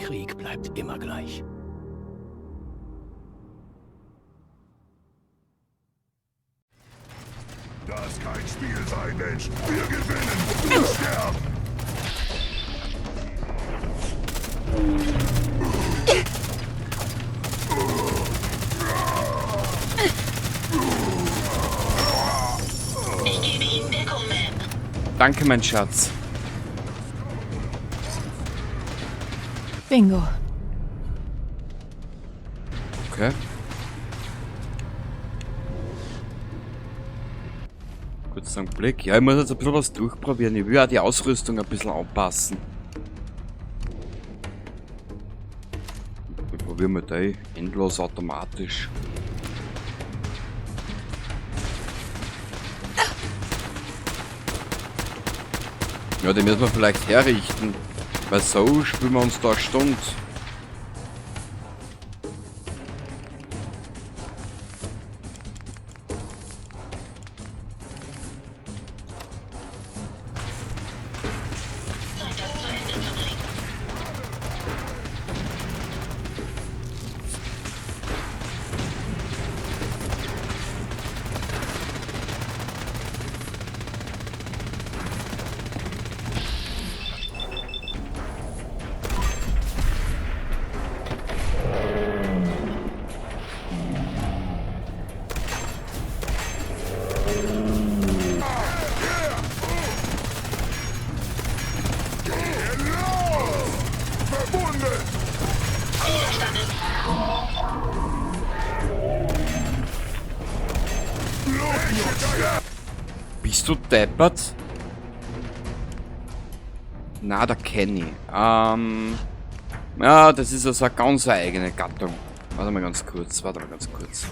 Krieg bleibt immer gleich. Das kein Spiel sein, Mensch. Wir gewinnen. Du sterben. Ich gebe Ihnen Deckung, Ma'am. Danke, mein Schatz. Bingo. Okay. Kurz einen Blick. Ja, ich muss jetzt ein bisschen was durchprobieren. Ich will auch die Ausrüstung ein bisschen anpassen. Ich probiere mal die endlos automatisch. Ja, die müssen wir vielleicht herrichten. Weil so spielen wir uns da eine Stunde. Zeit, das zu Ende zu bringen. Verwundet. Widerstand ist. Bist du deppert? Na, der Kenny. Ja, das ist also eine ganz eigene Gattung. Warte mal ganz kurz, warte mal ganz kurz.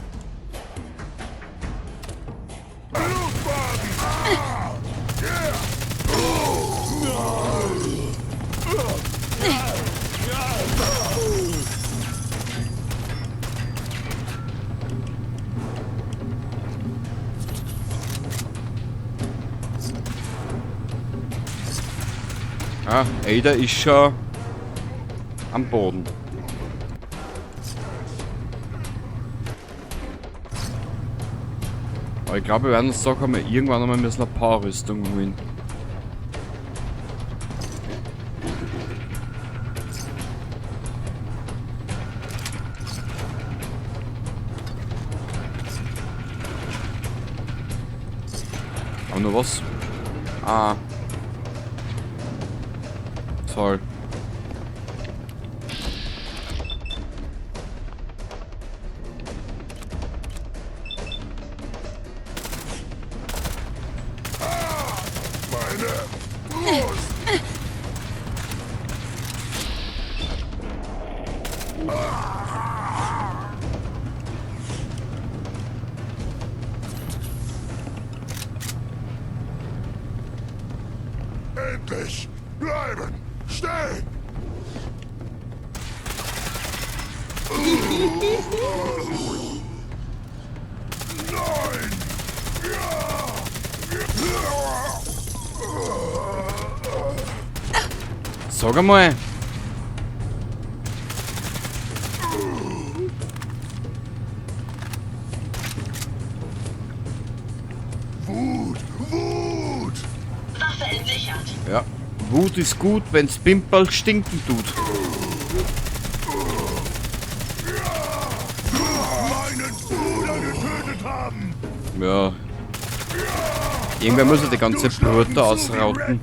Ah, Ada ist schon am Boden. Aber ich glaube, wir werden uns doch einmal irgendwann einmal müssen eine Power-Rüstung holen. Aber nur was? Ah. Toll. Meine Brust! Endlich! Bleiben! Stehen! Nein! Sag einmal. Wut! Wut! Waffe entsichert. Ja. Wut ist gut, wenn's Pimperl stinken tut. Meinen Bruder getötet haben! Ja. Irgendwer muss ja die ganze Brut da ausrauten.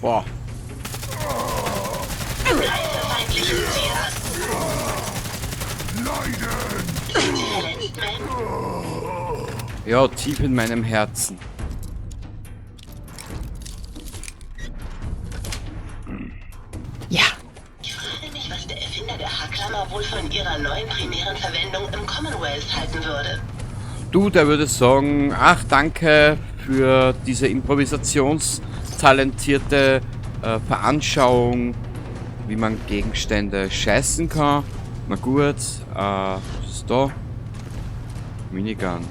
Boah. Ja, tief in meinem Herzen. Ja. Ich frage mich, was der Erfinder der Haarklammer wohl von ihrer neuen primären Verwendung im Commonwealth halten würde. Du, der würde sagen, ach, danke für diese improvisationstalentierte Veranschauung, wie man Gegenstände scheißen kann. Na gut, was ist da? Minigun.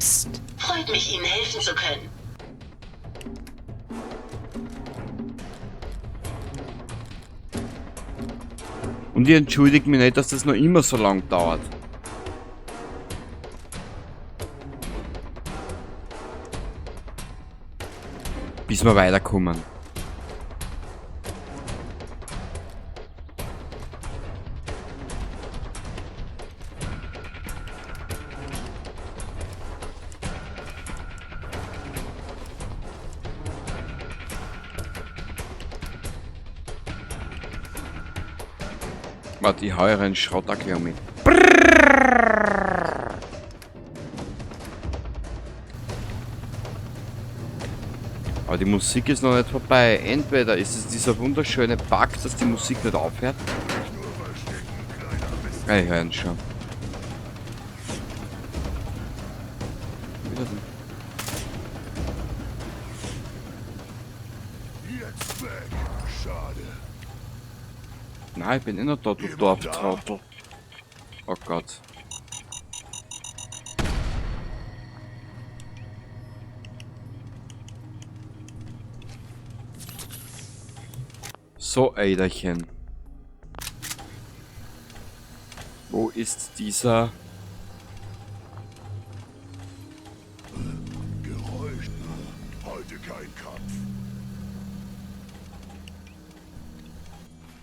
Psst. Freut mich, Ihnen helfen zu können. Und ich entschuldige mich nicht, dass das noch immer so lang dauert. Bis wir weiterkommen. Warte, ich hau einen Schrott auch gleich mit. Aber die Musik ist noch nicht vorbei. Entweder ist es dieser wunderschöne Bug, dass die Musik nicht aufhört. Ja, ich höre ihn schon. Wieder denn? Jetzt weg. Schade. Nein, ich bin eh noch da, du Dorftrottel. Oh Gott. So, Eiderchen. Wo ist dieser... Geräusch. Heute kein Kampf.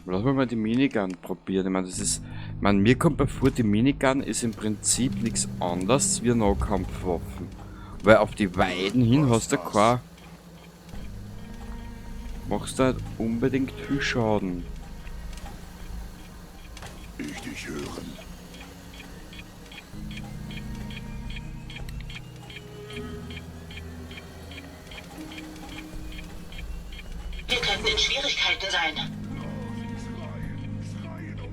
Lass mal die Minigun probieren. Ich meine, das ist... Ich meine, mir kommt vor, die Minigun ist im Prinzip nichts anderes wie Nahkampfwaffen. Weil auf die Weiden hin hast du kein... Machst du halt unbedingt viel Schaden. Ich dich hören. Wir könnten in Schwierigkeiten sein. Schreien, schreien um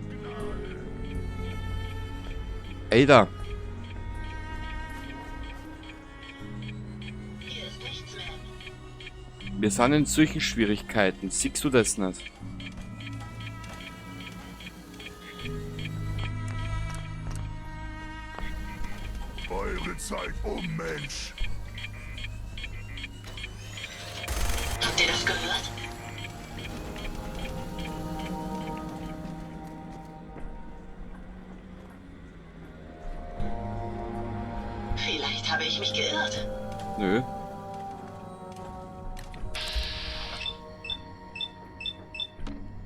Gnade. Ada. Hier ist nichts mehr. Wir sind in solchen Schwierigkeiten. Siehst du das nicht? Eure Zeit um, Mensch. Habt ihr das gehört? Vielleicht habe ich mich geirrt. Nö.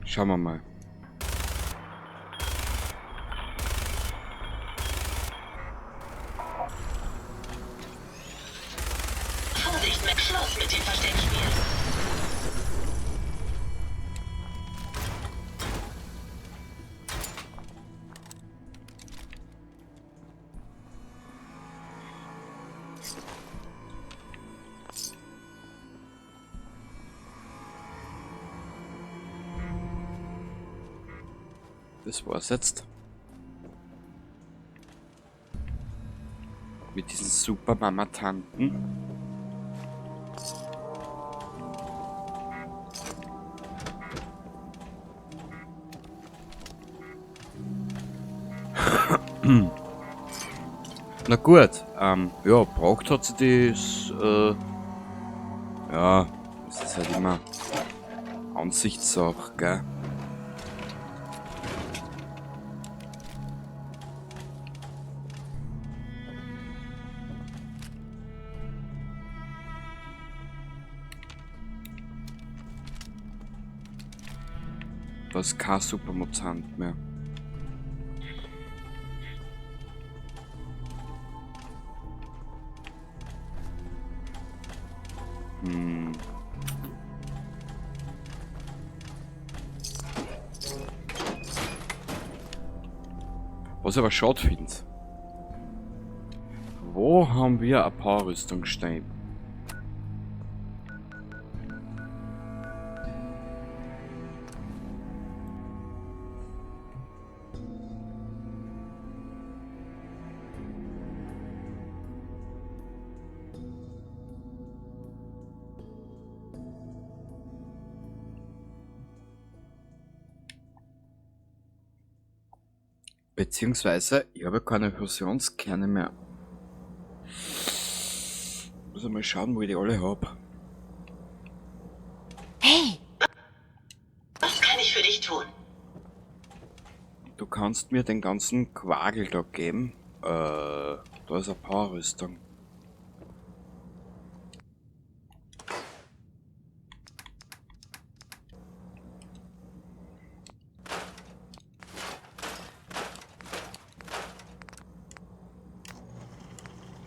Schauen wir mal. Vorsicht, mit Schluss mit dem Versteckspiel. Das war's jetzt. Mit diesen super Mama-Tanten. Na gut, ja, braucht hat sie das, ja, das ist halt immer Ansichtssache, gell? Da ist kein Supermutant mehr. Was ich aber schade finde. Wo haben wir eine Powerrüstung stehen? Beziehungsweise, ich habe keine Fusionskerne mehr. Muss ich mal schauen, wo ich die alle hab. Hey! Was kann ich für dich tun? Du kannst mir den ganzen Quagel da geben. Da ist eine Powerrüstung.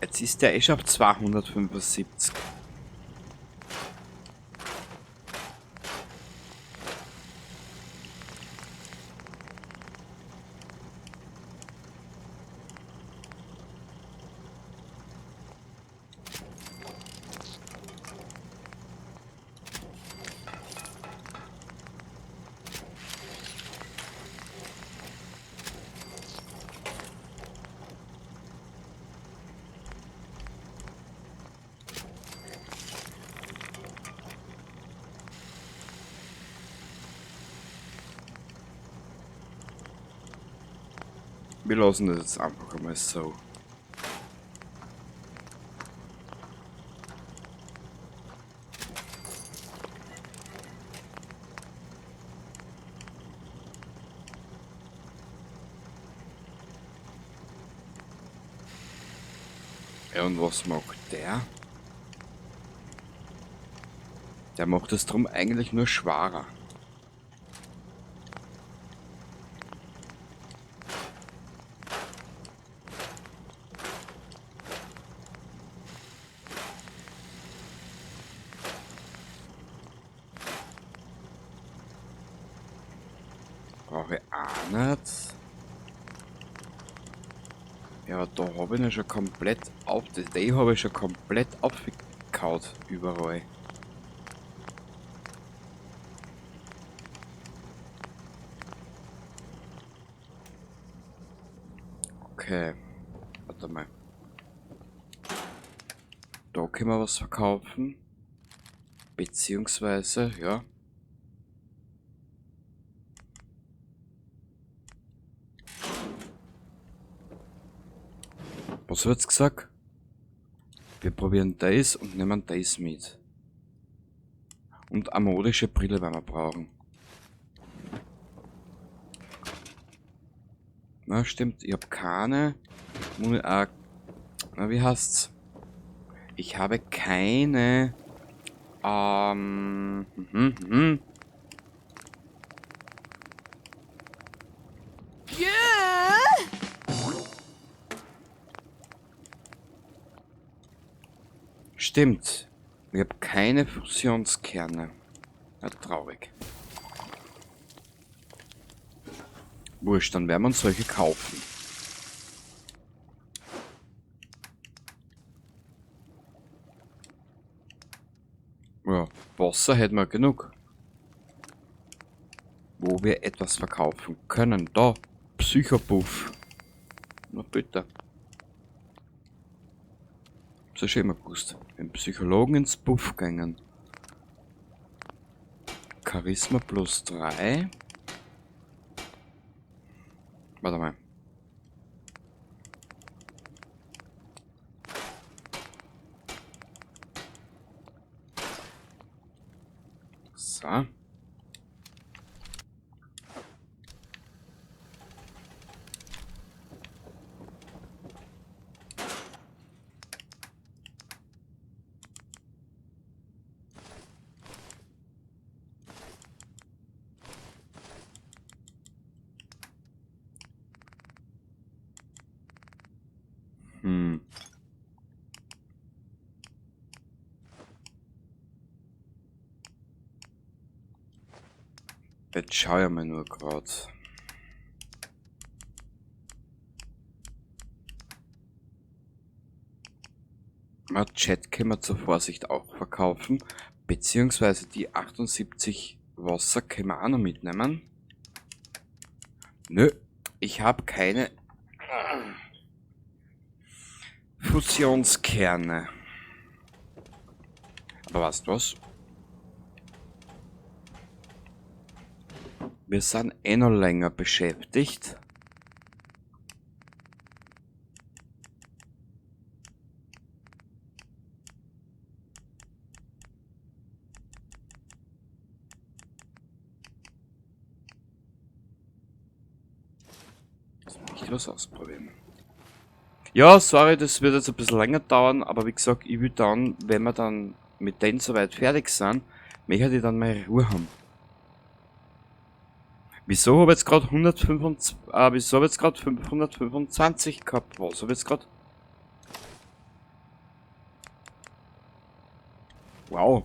Jetzt ist der eh schon auf 275. Wir lassen das jetzt einfach einmal so. Ja, und was macht der? Der macht es drum eigentlich nur schwerer. Brauche ich auch nicht. Ja, da habe ich ihn schon komplett auf. Die habe ich schon komplett aufgekaut überall. Okay. Warte mal. Da können wir was verkaufen. Beziehungsweise, ja. Was wird's gesagt? Wir probieren das und nehmen das mit. Und eine modische Brille werden wir brauchen. Na stimmt, ich hab keine. Na, wie heißt's? Ich habe keine. Stimmt. Ich hab keine Fusionskerne. Ja, traurig. Wurscht, dann werden wir uns solche kaufen. Ja, Wasser hätten wir genug. Wo wir etwas verkaufen können. Da, Psychobuff. Na bitte. Hab's ja schon immer gewusst. Wenn Psychologen ins Puff gängen. Charisma plus 3. Warte mal. So. Jetzt schau ich mal nur grad. Na, Chat können wir zur Vorsicht auch verkaufen. Beziehungsweise die 78 Wasser können wir auch noch mitnehmen. Nö, ich hab keine Fusionskerne. Aber weißt du was? Wir sind eh noch länger beschäftigt. was ausprobieren. Ja, sorry, das wird jetzt ein bisschen länger dauern, aber wie gesagt, ich will dann, wenn wir dann mit denen soweit fertig sind, möchte ich dann meine Ruhe haben. Wieso habe ich jetzt gerade 125, wieso habe ich jetzt gerade 525 gehabt? Was habe ich jetzt gerade? Wow.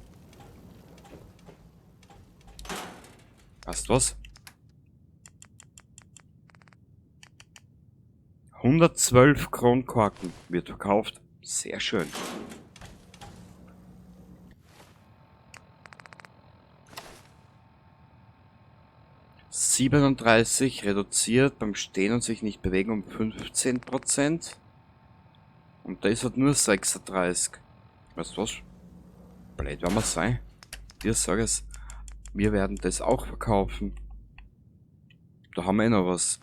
Weißt du was? 112 Kronkorken wird verkauft. Sehr schön. 37 reduziert beim Stehen und sich nicht bewegen um 15%. Und das hat nur 36. Weißt du was? Blöd werden wir sein. Dir sag es. Wir werden das auch verkaufen. Da haben wir eh noch was.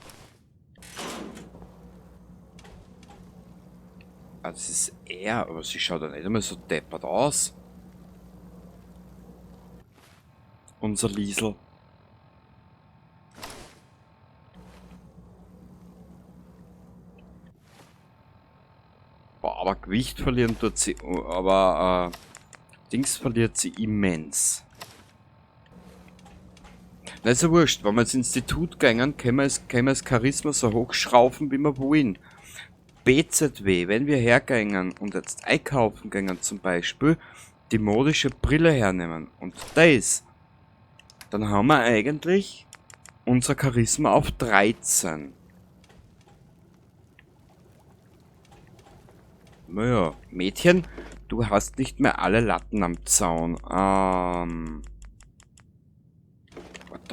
Ah, das ist er, aber sie schaut ja nicht einmal so deppert aus. Unser Liesel. Boah, aber Gewicht verlieren tut sie, aber Dings verliert sie immens. Na, ist ja wurscht, wenn wir ins Institut gehen, können wir das Charisma so hochschrauben, wie wir wollen. BZW, wenn wir hergehen und jetzt einkaufen gehen zum Beispiel, die modische Brille hernehmen und das, dann haben wir eigentlich unser Charisma auf 13. Naja, Mädchen, du hast nicht mehr alle Latten am Zaun. Warte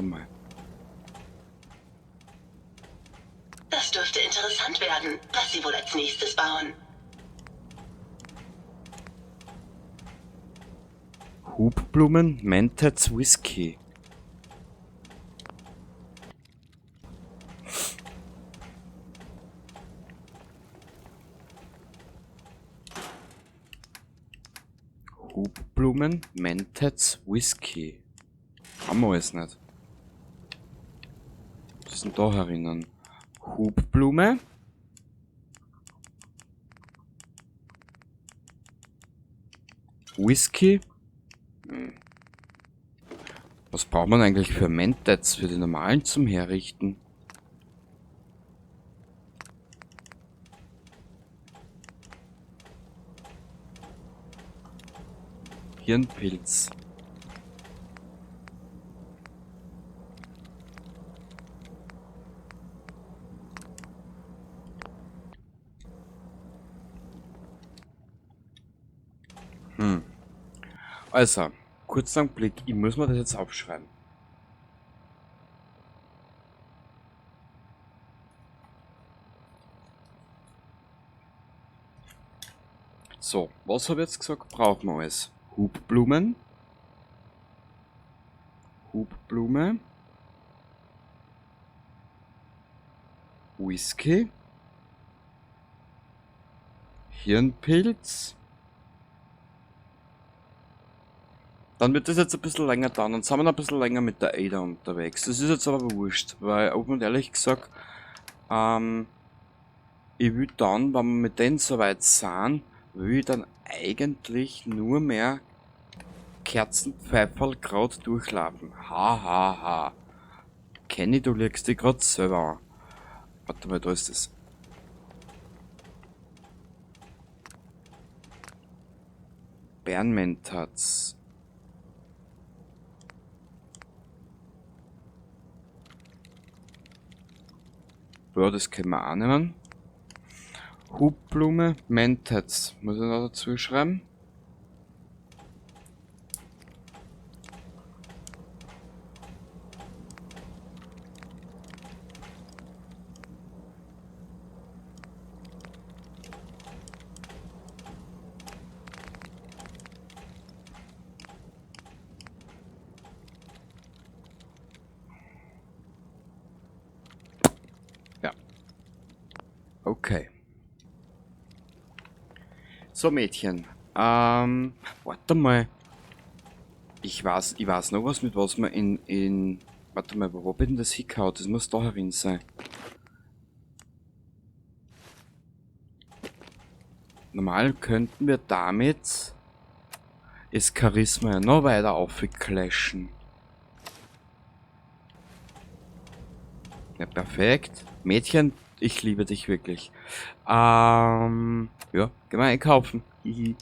mal. Das dürfte interessant werden, was sie wohl als nächstes bauen. Hubblumen, Mentats Whisky. Hubblumen, Mentats Whisky. Haben wir alles nicht. Was ist denn da herinnen? Hubblume. Whisky. Was braucht man eigentlich für Mentats, für die normalen zum Herrichten? Hirnpilz. Also, kurzer Blick, ich muss mir das jetzt aufschreiben. So, was hab ich jetzt gesagt? Brauchen wir alles? Hubblumen. Hubblume. Whisky. Hirnpilz. Dann wird das jetzt ein bisschen länger dauern. Dann sind wir noch ein bisschen länger mit der Ada unterwegs. Das ist jetzt aber wurscht, weil, offen und ehrlich gesagt, ich will dann, wenn wir mit denen soweit sind, will ich dann eigentlich nur mehr Kerzenpfeiferl grad durchlaufen. Ha, ha, ha. Kenny, du legst dich grad selber an. Warte mal, da ist das. Bärenmentats. Ja, das können wir auch nehmen. Hubblume, Mentats. Muss ich noch dazu schreiben? Ja. Okay. So, Mädchen. Warte mal. Ich weiß noch was, mit was man in... Warte mal, wo hab ich denn das hingehauen? Das muss da herin sein. Normal könnten wir damit das Charisma ja noch weiter aufclashen. Ja, perfekt. Mädchen, ich liebe dich wirklich. Ja, gehen wir einkaufen. Hihi.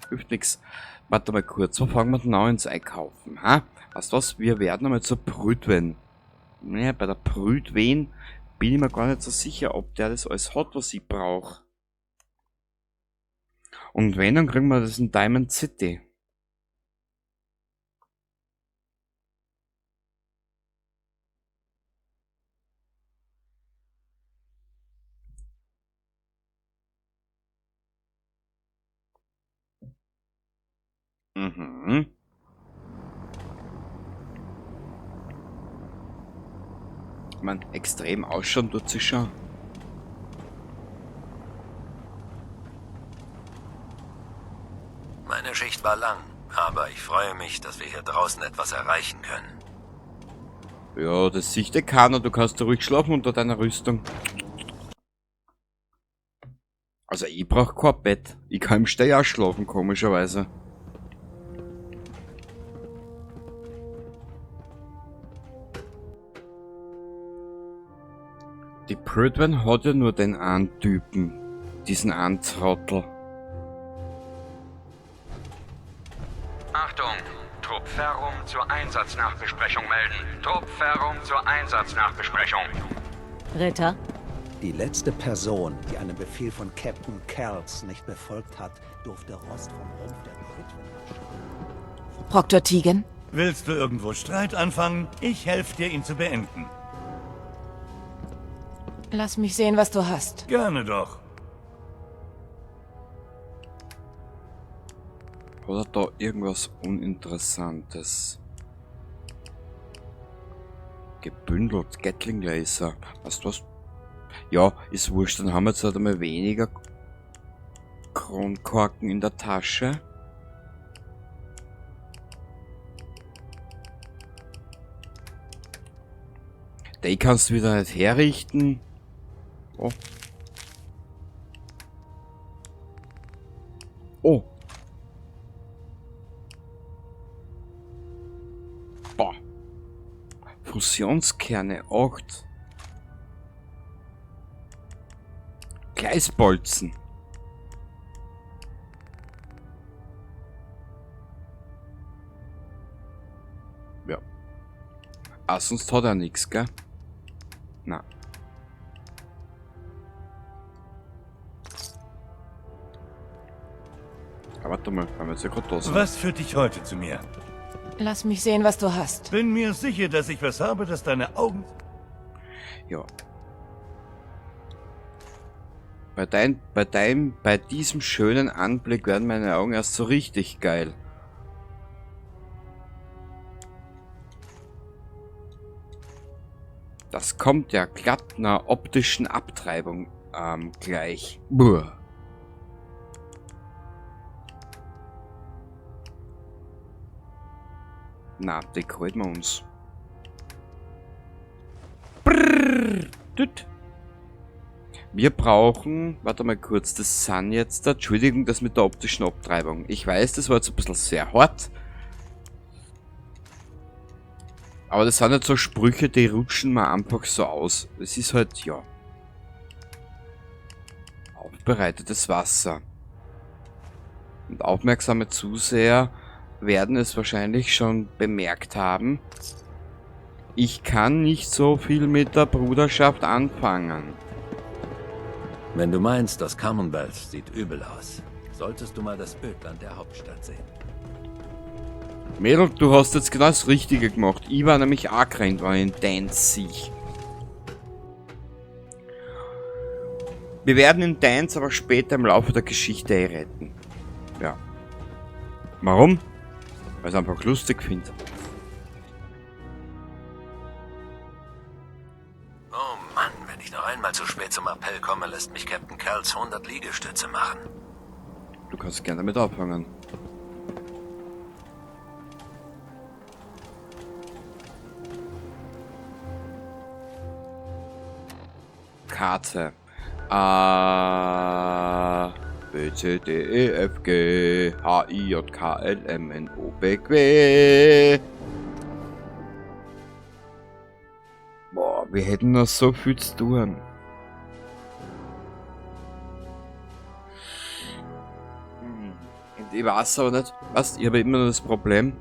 Hilft nix. Warte mal kurz, wo fangen wir denn an ins Einkaufen? Ha? Weißt du was? Wir werden einmal zur Prydwen. Naja, bei der Prydwen bin ich mir gar nicht so sicher, ob der das alles hat, was ich brauche. Und wenn, dann kriegen wir das in Diamond City. Mhm. Ich mein, extrem ausschauen tut sie schon. Meine Schicht war lang, aber ich freue mich, dass wir hier draußen etwas erreichen können. Ja, das sieht ja keiner. Du kannst da ruhig schlafen unter deiner Rüstung. Also ich brauch kein Bett. Ich kann im Steh auch schlafen, komischerweise. Die Prydwen hat ja nur den einen Typen. Diesen einen Trottel. Achtung! Trupp Ferrum zur Einsatznachbesprechung melden. Trupp Ferrum zur Einsatznachbesprechung. Ritter? Die letzte Person, die einen Befehl von Captain Kells nicht befolgt hat, durfte Rost vom Rumpf der Prydwen abschauen. Proctor Teagan? Willst du irgendwo Streit anfangen? Ich helfe dir, ihn zu beenden. Lass mich sehen, was du hast. Gerne doch. Oder da irgendwas Uninteressantes? Gebündelt, Gatling Laser. Weißt du was? Ja, ist wurscht, dann haben wir jetzt halt einmal weniger Kronkorken in der Tasche. Den kannst du wieder nicht herrichten. Oh. Oh. Boah. Fusionskerne 8. Gleisbolzen. Ja. Ah, sonst hat er nix, gell? Na. Ah, warte mal, haben wir jetzt ja grad da sind. Was führt dich heute zu mir? Lass mich sehen, was du hast. Bin mir sicher, dass ich was habe, das deine Augen... Ja. Bei diesem schönen Anblick werden meine Augen erst so richtig geil. Das kommt ja glatt einer optischen Abtreibung gleich. Buh. Na, die holen wir uns. Brrr, tüt. Wir brauchen, warte mal kurz, das sind jetzt da, Entschuldigung, das mit der optischen Abtreibung. Ich weiß, das war jetzt ein bisschen sehr hart. Aber das sind halt so Sprüche, die rutschen mir einfach so aus. Es ist halt, ja. Aufbereitetes Wasser. Und aufmerksame Zuseher werden es wahrscheinlich schon bemerkt haben. Ich kann nicht so viel mit der Bruderschaft anfangen. Wenn du meinst, das Commonwealth sieht übel aus, solltest du mal das Ödland der Hauptstadt sehen. Mädel, du hast jetzt genau das Richtige gemacht. Ich war nämlich auch gerannt, wenn ich in Danse sehe. Wir werden in Danse aber später im Laufe der Geschichte eh retten. Ja. Warum? Weil ich es einfach lustig finde. Oh Mann, wenn ich noch einmal zu spät zum Appell komme, lässt mich Captain Kells 100 Liegestütze machen. Du kannst gerne damit anfangen. Karte. B, C, D, E, F, G, H, I, J, K, L, M, N, O, P, Q. Boah, wir hätten noch so viel zu tun. Und ich weiß aber nicht, weißt, ich habe immer noch das Problem,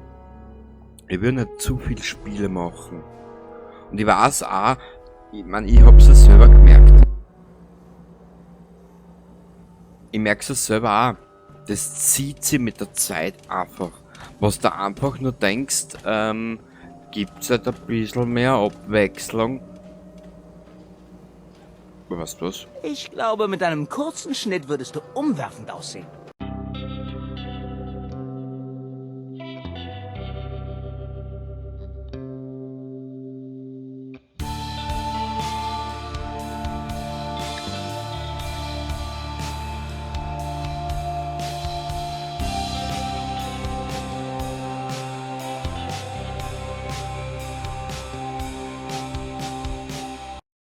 ich will nicht zu viel Spiele machen. Und ich weiß auch, ich mein, ich hab's ja selber gemerkt. Ich merk's ja selber auch. Das zieht sich mit der Zeit einfach. Was du einfach nur denkst, gibt's halt ein bisschen mehr Abwechslung. Weißt du was? Ich glaube, mit einem kurzen Schnitt würdest du umwerfend aussehen.